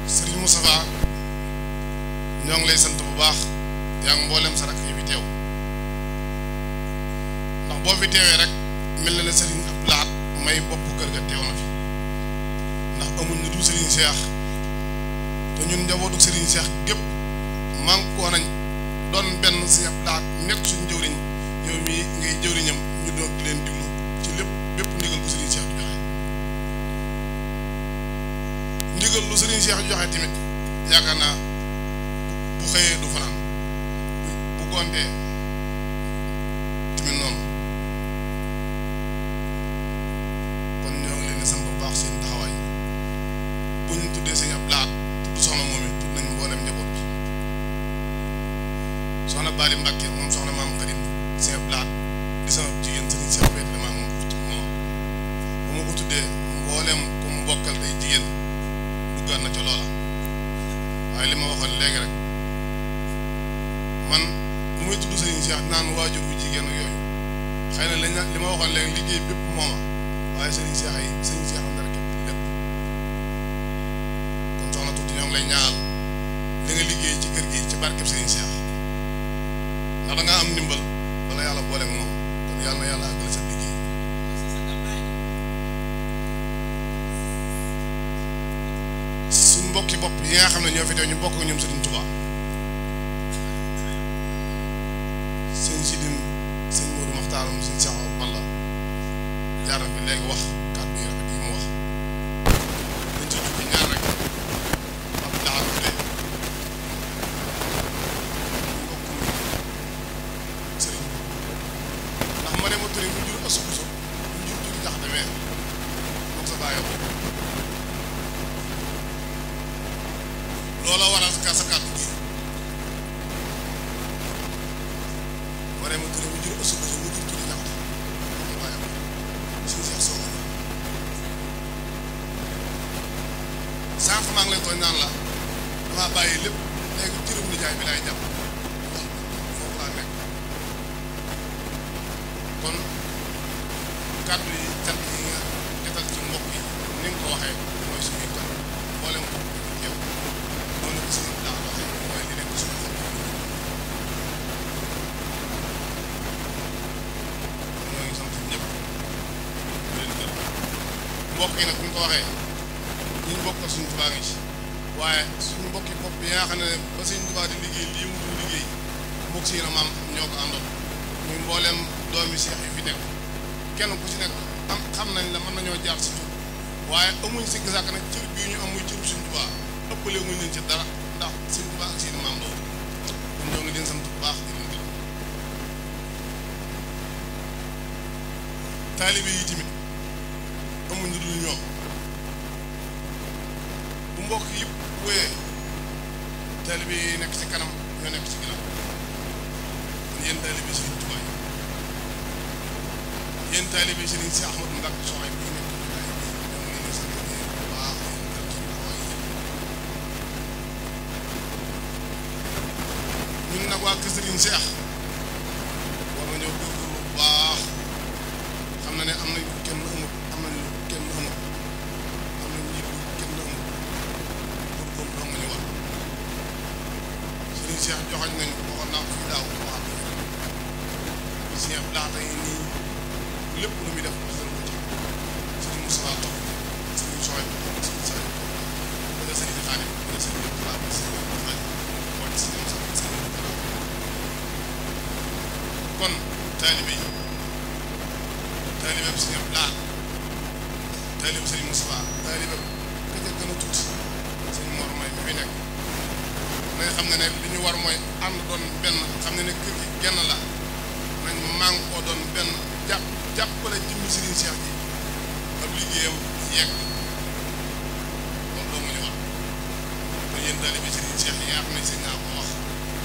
Serigne Moustapha ñoo ngi lay sant bu baax yaa ngi mboolem sa rakk yi fi teew ndax boo fi teewee rek mel na ne Serigne Abdou Lahad may bopp kër ga teew na fi ndax amuñ lu dul Serigne Cheikh te ñun njabootu Serigne Cheikh gépp mànkoo nañ doon benn Serigne Abdou Lahad nekk suñu jëwriñ yow mii ngay jëwriñam ñu doog di leen diglu ci lépp bépp ndigal bu Serigne Cheikh di joxe ndigal lu Serigne Cheikh joxe tamit yaakaar naa bu xëyee du fanaan bu gontee tamit noonu kon ñoo ngi leen di sant bu baax seen taxawaay bu ñu tuddee Serigne Abdou Lahad tudd soxna moom it tudd nañ mboolem njaboot bi soxna Bali Mbacké moom soxna maam Karim Serigne Abdou Lahad di sama jigéen Serigne Cheikh wet la maa moom bu ma ko tuddee mboolem ku mu bokkal day jigéen duggaat na ca loola waaye li ma waxoon léegi rek man bu may tudd Serigne Cheikh naan waajur bu jigéen ak yooyu xëy na li ma waxoon léegi liggéey bépp mooma waaye Serigne Cheikh am na rek lépp kon soxna tuuti ñoo ngi lay ñaanal li nga liggéey ci kër gi ci barkeb Serigne Cheikh ndax da ngaa am ndimbal wala yàlla booleeg moom kon yàlla na yàlla àggale sa liggéey suñ mbokki bopp yi nga xam ne ñoo fi teew ñu bokk ak ñoom Serigne Touba sëñ Sidim sëñ Modou Maxtaaram sëñ Saxo Balla jaar na fi léegi wax kàddu yi rafet yi mu wax dañ ci jukki ñaar rek Abdou Lahad Touré mbokkum sëriñ ndax ma ne ma Touré mu jur asubuso mu jur juri jax demee moom sa bàyyi ko loola waral sa kàddu gi ma Touré mu jur asubuso mu jur juri jax moom sa bàyyi ko suñu seex soo sànq maa ngi leen koy naan la damaa bàyyi lépp léegi juróom nijaay bi laay jàpp ndax foofu laa nekk kon kàddu yi cant yi nga jotal ci mbokk yi ni nga ko waxee mooy suñuy kàddu mboolem ko yow noonu ko suñu daa waxee mooy li nekk suñu xol ñoo ngi sant ñëpp di leen gërëm mbokk yi nag bu ñu ko waxee ñu bokkal suñu Tuubaa ngi ci waaye suñu mbokki bopp yi nga xam ne ba suñu Tuubaa di liggéey lii mu dul liggéey mbokk si na maam ñoo ko àndoon muy mbooleem doomi Seex yi fi nekk kenn ku ci nekk am xam nañ la mën nañoo jaar si tur waaye amuñ si gisaak nag cër bii ñu am muy cëru suñu Tuubaa ëppale muñ leen ci dara ndax suñu Tuubaa ak seen maam loolu kon ñoo ngi leen sant bu baax di leen gërëm taalibe yi tamit amuñ lu dul ñoom bu mbokk yëpp wéyee taalibe yi nekk ci kanam ñoo nekk ci ginnaaw kon yéen taalibe Sëriñ Tuubaa yéen taalibe Sëriñ si Ahmadu Mbàkke soxay bi nekk ci jotaay bi ñoo ngi leen di sant bu baax yéen dal ci taxawaay yi ñun nag waa kër Sëriñ Seex war nañoo góorgóorlu bu baax xam na ne am nañ kenn amut am nañ kenn amut am nañ njiit lu kenn amut góorgóorlu doo nga ñu war Sëriñ Seex joxañ nañ waxoon naa ko fii daaw waxaat ko si ab laata yi nii lépp lu muy def sëriñ ko ci Sëriñ Moussa topp Sëriñ Soxay Sëriñ Saliou wala Sëriñ Xaadim wala Sëriñ Abdoulaye Sëriñ Abdoulaye wala Sëriñ Moussa Sëriñ kon taalibe yi taalibe bi Sëriñ Abdoulaye taalibe Sëriñ Moussa taalibe ka ca gën a tuuti Sëriñ Mor May mi fi nekk na nga xam ne li ñu war mooy ànd doon benn xam ne kër gi genn la nañ maa ngi koo doon benn jàppale jëmmi Sëriñ Seex ji ab liggéeyam yegg loolu doo nga ñu war kon yéen taalibe Sëriñ Seex yi nga xam ne sëñ naa ko wax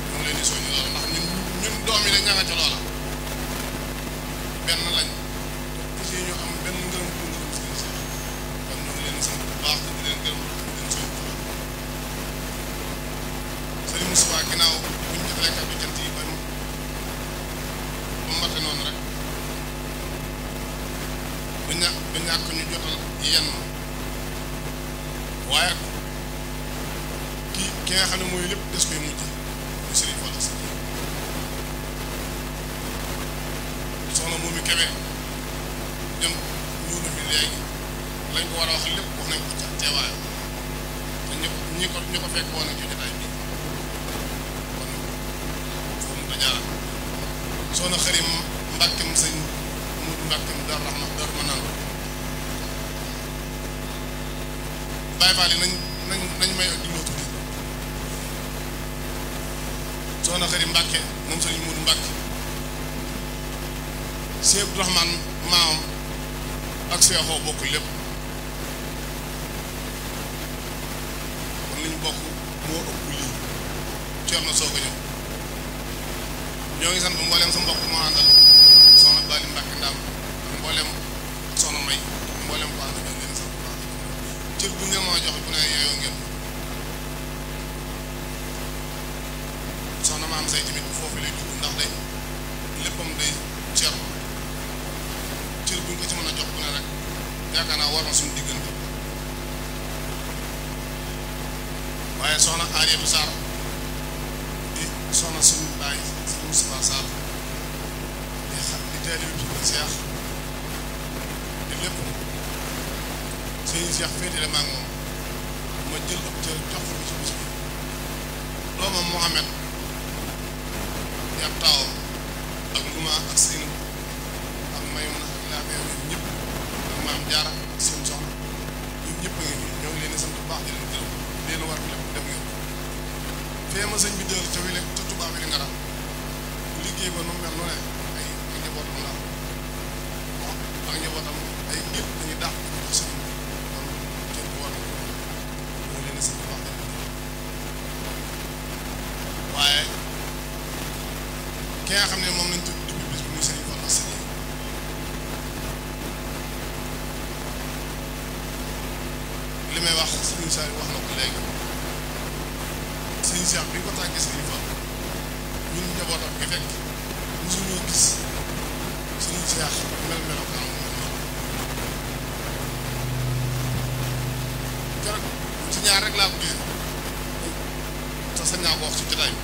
ñoo ngi leen di soññ loola ndax ñun doom yi la ña nga ca loola benn lañ te ñu am benn ngërëm bu ngërëm Sëriñ Seex kon ñoo ngi leen di sant bu baax te di leen gërëm di leen soññ Sëriñ Moussa ginnaaw bu ñu defalee kàddu cant yi ba mate noonu rek du ñàkk ñu jotal yenn waaye ki nga xam ne mooy lépp des koy mujj muy Sëriñ Fallu si soxna moom mi kebe ñun ñëw na fi léegi lañ ko war a wax lépp wax nañ ko ca teewaayam te ñi ko fekk woon nañ ci jotaay bi kon foofu mu jaara soxna Xarim Mbàkkem sëñ Mudu Mbàkkem Daaru Rahma Daaru Manaan Baay Faal yi nañ may ak digloo tuuti soxna Xarim Mbàkke moom sëñ Mudu Mbàkke Sëñ Abdu Rahmaan maamam ak seexoo bokk lépp kon li ñu bokk moo ëpp lii Ceerno soog a ñëw ñoo ngi sant mboolem sa mbokk moo àndal soxna Bali Mbàkke Ndaam mboolem soxna May mboolem ko àndal ñoo leen sant bu baax cër bu ngeen moo jox bu ne yeyoo ngeen soxna maam say tamit foofu lay dugg ndax day léppam day Ceerno cër bu ñu ko ci mën a jox bu ne rek yaakaar naa war na suñu diggante waaye soxna Ariétu Sarr di soxna suñu baay Sëriñ Moustapha Sarr di taalibe bi Sëriñ Seex di lépp Sëriñ Seex féetale maa ngi moom ma jël ab cër jox ko ci bis bi doomam Mohamed di ab taawam ak Luma ak Sëriñ ak Mayuna ak Laabee ñoom ñëpp ak maam Jaara ak seen soxna ñoom ñëpp a ngi fi ñoo ngi leen di sant bu baax di leen gërëm leen war lépp def ngeen fee ma sëñ bi dër ca wile ca Tuubaa wi li ngara liggéey ba nu mel nu ne ay njabootam la moom ak njabootam ay gépp dañuy dàq ci sëñ bi kon cër bu war na ñoo leen di sant bu baax di leen gërëm waaye ki nga xam ne moom lañ tudd depuis bis bi muy Sëriñ Fallu sëñ li may wax Sëriñ Saliou wax na ko léegi Sëriñ Seex bi ñu ko tàggee Sëriñ Fallu ñun njabootam gi fekk mosuñoo gis Sëriñ Seex melokaan keroog ci ñaar rek laa ko gisee te sañ naa ko wax ci jotaay bi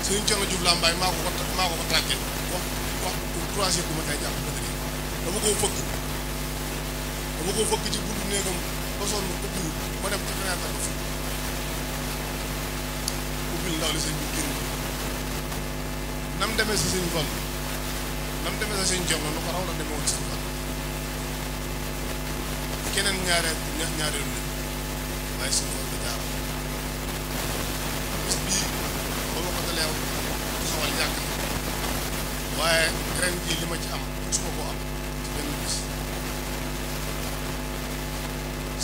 Sëriñ Cerno Juuf Lambaay maa ko tàggee wax 3 heures bu ma tey jàpp ba léegi dama koo fëgg ci buntu néegam ba sonn ubbiwul ma dem ci fenêtre ba fi ubbil ndaw li sëñ bi génn nam demee si Sëriñ Fallu nam demee si Sëriñ Cerno nu ko raw la demee woon Sëriñ Fallu keneen ñaareelu nit waaye Sëriñ Fallu da jaar bis bii ba ma ko daleew taxawal yàgg na waaye ren jii li ma ci am su ma koo am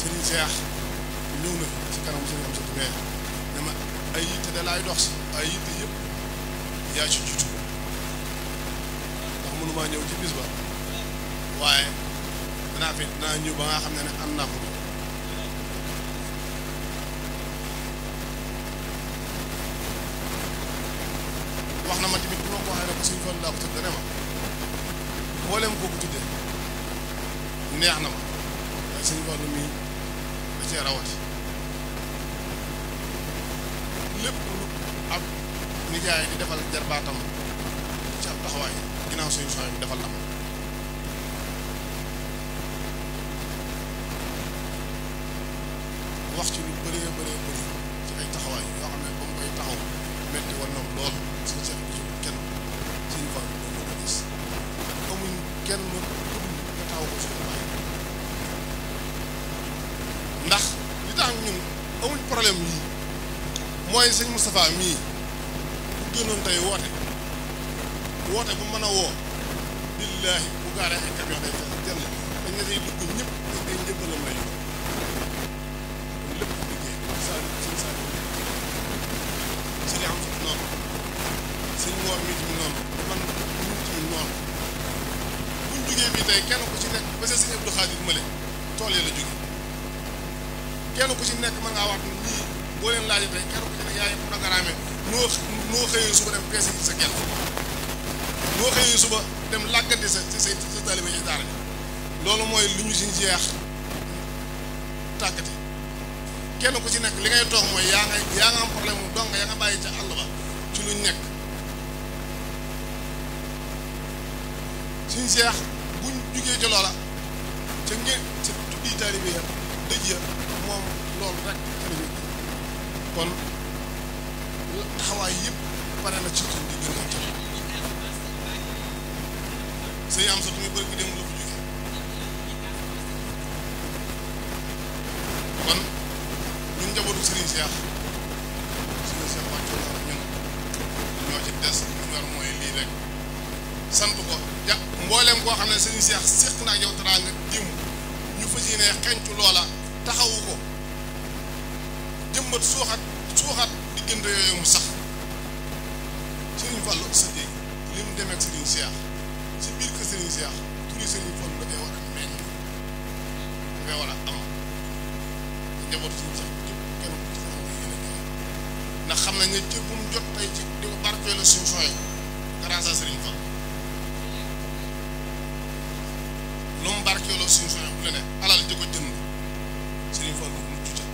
Serigne Cheikh ñëw na ci kanam Serigne am sa mais dama ay yitte da laay dox si ay yitte yëpp yaa ci jiitu ndax mënumaa ñëw ci bis ba waaye dinaa ñëw ba nga xam ne am naa ko wax na ma tamit bu ma ko waxee ne ko suñu fan laa ko tudd ne ma mboolem kooku tuddee neex na ma waaye suñu fan mii da cee rawati lépp lu ab nijaay di defal jarbaatam ci ab taxawaay ginnaaw suñu soxla bi defal la ma wax ci lu bëree bëri ci ay taxawaay yoo xam ne ba mu koy taxaw metti woon na lool suñu seex bi ci kenn suñu fan bi doon ko gis amuñ kenn ku nga taxaw ko suñu baay ndax li tax ñun amuñ problème yi mooy sëñ Moustapha mii bu génnoon tey woote bu mën a woo billaahi bu gaaree ay camion day fees jël dañ ne day dugg ñëpp day njëbbalam lay yóbbu kon lépp liggéey sëñ Saliou sëñ am sut noonu sëñ Mor mii tamit noonu man ñun tamit noonu buñ jógee fii tey kenn ku ci nekk ba sa sëñ Abdou Khadir Male tool yi la jóge kenn ku ci nekk mën ngaa wax nii boo leen laajee tey kenn ku ci ne yaay programme noo xëyee suba dem peese ci sa gerte noo xëyee suba dem làggante sa taalibe yi daara ji loolu mooy lu ñu si jeex tàggati kenn ku ci nekk li ngay toog mooy yaa nga am problème mu dong yaa nga bàyyi ca àll ba ci luñ nekk suñ jeex buñ jugee ci loola ca ngeen ca tuddi taalibe ya dëj ya moom loolu rek kon taxawaay yëpp pare na ci suñ diggante sëñ am sa tu muy bëri gi dem la fa jógee kon ñun njabootu Serigne Cheikh wàccoo na ñun ñoo ci des ñu war mooy lii rek sant ko ja mbooleem koo xam ne Serigne Cheikh séq na ak yow teraanga démb ñu fas yéene xencu loola taxawu ko jëmbat suuxat diggante yooyu mu sax Serigne Fallou sa jéeg li mu demee ak Serigne Cheikh ci biir kër Serigne Cheikh turi Serigne Fallou dafay war a meññ dafay war a am njabootu Serigne Cheikh képp kenn ku ci xam nga yéen a ndax xam nañ ne cër bu mu jot tey ci di ko barkeeloo suñu sooy grâce à Serigne Fallou lu mu barkeeloo suñu sooy bu la ne alal di ko jënd Serigne Fallou mucc ca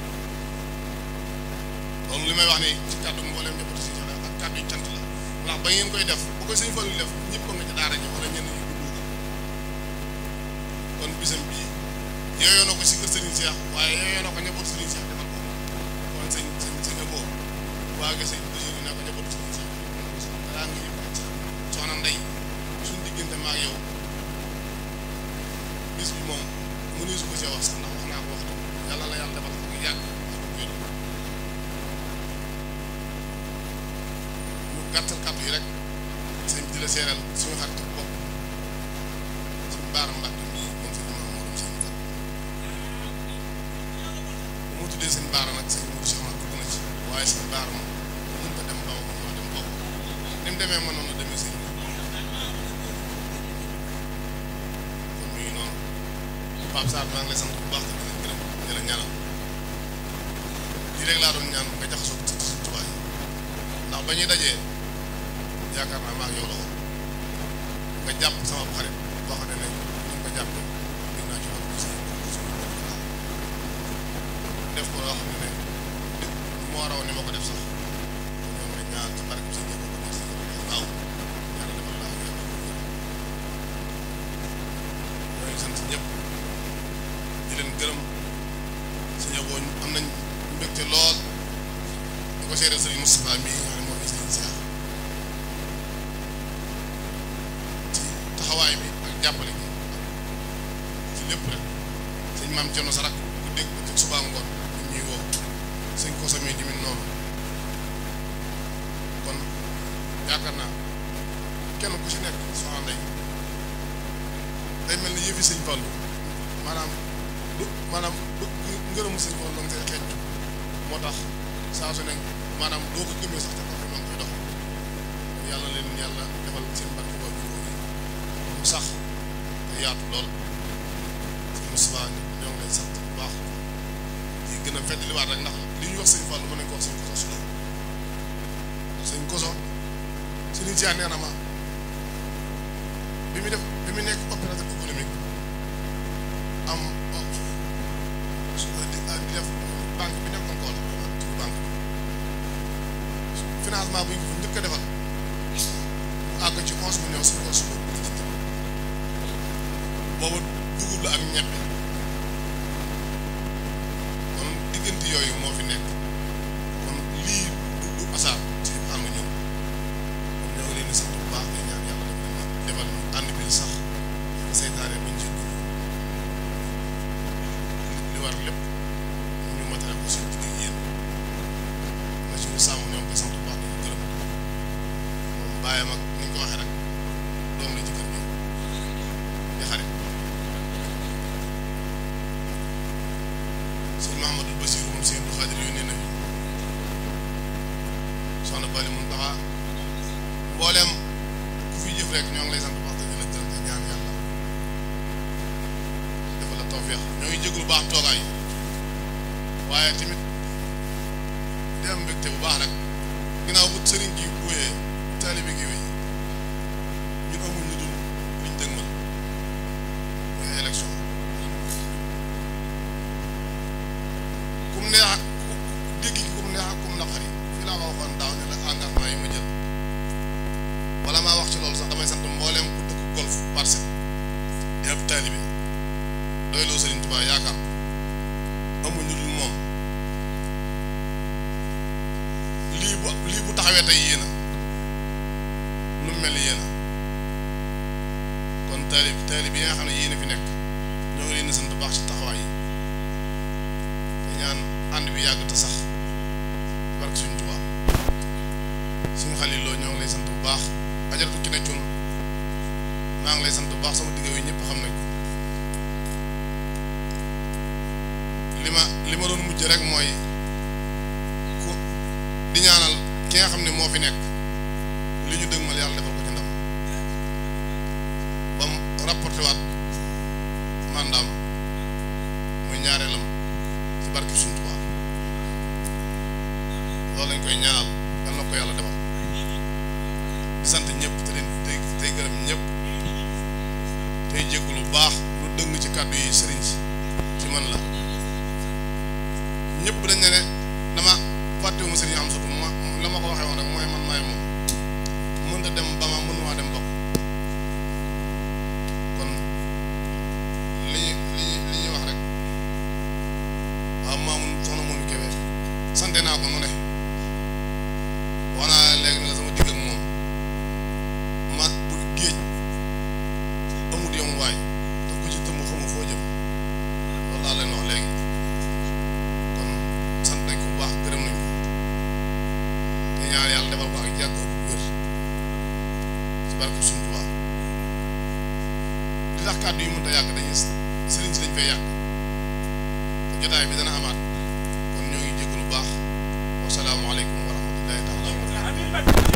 loolu li may wax ni ci kàddu mboolem njabootu Serigne Cheikh ak kàddu yu cant la ndax ba ngeen koy def bu ko Serigne Fallou def ñëpp nga ci daara ji wala ñenn ñi du kon bisam bii yooyoo na ko si kër Serigne Cheikh waaye yooyoo na ko njabootu Serigne Cheikh defal ko kon sëñ Abo waa nga sëñ Basiru ne ko njabootu Serigne Cheikh daa ngi yëpp soxna Ndey suñu diggante ma ak yow bis bi moom mënuñu su ko see wax sax ndax wax naa ko waxtu yàlla la yàlla defal ko yàgg ñu gàttal kàddu yi rek sëñ di la seeral suñu xarit bopp suñu baara Mbàkke mii moom sëñ Mamadou sëñ Fall bu mu tuddee sëñ baara nag sëñ Mourou Cheikh dugg na ci waaye sëñ baara moom mënut a dem baw moo dem bokk ni mu demee mënoon na demee sëñ kon muy noonu Pape Sarr maa ngi lay sant bu baax di la gërëm di la ñaanal lii rek laa doon ñaan nga jaxasoo ci suñu tubaay ndax ba ñuy dajee yaakaar naa maa ngi yow la woon nga jàpp sama xarit boo xam ne ñu ko jàppee gën naa ci woon def ko loo xam ne moo raw ni ma ko def sax ñoo ngi ñaan ci barke si ñëpp ko si waaw yàlla defal laa ñooy sant ñëpp di leen gërëm si ñëpp am nañ mbégte lool di ko seedeel Serigne Moustapha mii nga xam ne mooy Serigne Cheikh ci taxawaay bi ak jàppale gi ci lépp rek sëñ maam Thierno Sarak ku dégg ko ci suba ngoon ñu ñuy woo sëñ Kosa mii tamit noonu kon yaakaar naa kenn ku ci nekk soxna Ndeye day mel ni yëfi sëñ Fallou maanaam maanaam ngërëmu sëñ Fallu nga xeeñ moo tax saa su ne maanaam doo ko gëmee sax te ko noonu koy dox yàlla leen yàlla defal seen barke boobu mu sax te yaatu lool sëñ Moustapha ñoo ngi lay sant bu baax di gën a fedd li waat rek ndax li ñuy wax sëñ Fallu mën nañ ko wax sëñ Koso suñu sëñ Koso suñu ci nee na ma bi mu nekk opérateur économique am di def banque bi nekkoon kool turu banque financement bu ñu ko njëkk a defal mu àgg ci 11 millions suñu ko suba bu lijjanti boobu dugub la ak ñebbe kon diggante yooyu moo fi nekk kon lii du asaar ci ànd ñun kon ñoo ngi leen di sant bu baax di ñaan yàlla defal ñu ànd bi sax seytaane bañ ci dugg li war lépp ñu matale ko suñu digg yéen na suñu sàmm ñoom ko sant bu baax dañu gërëm moom bàyyam ak ni ñu ko waxee rek doom la ci kër gi di xarit sëñ Mahamadou Basiru moom sëñ Abdou Khadir yónnee na soxna Bali mun taxaa mbooleem ku fi jëf rek ñoo ngi lay sant bu baax te di la gërëm te ñaan yàlla dafa la tawfeex ñoo ngi jéglu baax toogaay waaye tamit di am mbégte bu baax rek ginnaaw bu sëriñ gi wóyee taalibe gi wéy ñun amul ñu dul liñ dëgmal mooy élection kum neex ak dégg gi kum neex ak kum naqari fii laa ko waxoon daaw ne la engagement yi ma jël wala maa wax ci loolu sax damay sant mbooleem ku dëkk golf Parcelles di ab taalibe doy loo Sëriñ Tuubaa yaakaar amul ñu dul moom lii bu taxawee tey yéena lu mel ni yéena kon taalib yi nga xam ne yéena fi nekk ñoo ngi leen di sant baax ci taxawaay yi te ñaan ànd bi yàgg te sax barke Sëriñ Tuubaa suñu xalil loo ñoo ngi lay sant bu baax ajaratu ki ne cun maa ngi lay sant bu baax sama digg yi ñëpp xam nañ ko li ma doon mujj rek mooy ku di ñaanal ki nga xam ne moo fi nekk li ñu dëgmal yàlla defal ko ci ndam ba mu rapporté waat mandaam muy ñaareelam ci barke Sëriñ Tuubaa loolu lañ koy ñaanal yal na ko yàlla defal di sant ñëpp te tey gërëm ñëpp tey jéggul lu baax lu dëng ci kàddu yi sëriñ si ci man la ñëpp dañ ne dama fàttewuma sëriñ am sotu la ma ko waxee woon rek mooy man maay moom mënta dem ba ma mënumaa dem bokk kon li ñuy wax rek waaw maamun soxna moomu Kébé sante naa ko nu ne wax naa léegi ne la sama digg ak moom ma bu géej amut yom waay te ku ci tëmb xamu foo jëm loolu laa leen wax léegi kon sant nañ ko bu baax gërëm nañ ko te ñaan yàlla defal ko ak jàgg bu wér ci barke Sëriñ Tuubaa li tax kàddu yi mënta yàgg dañuy sëriñ si dañ fay yàgg te jotaay bi dana amaat kon ñoo ngi jégg lu baax wasalaamaaleykum wa rahmatullahi taala wa barakatuh.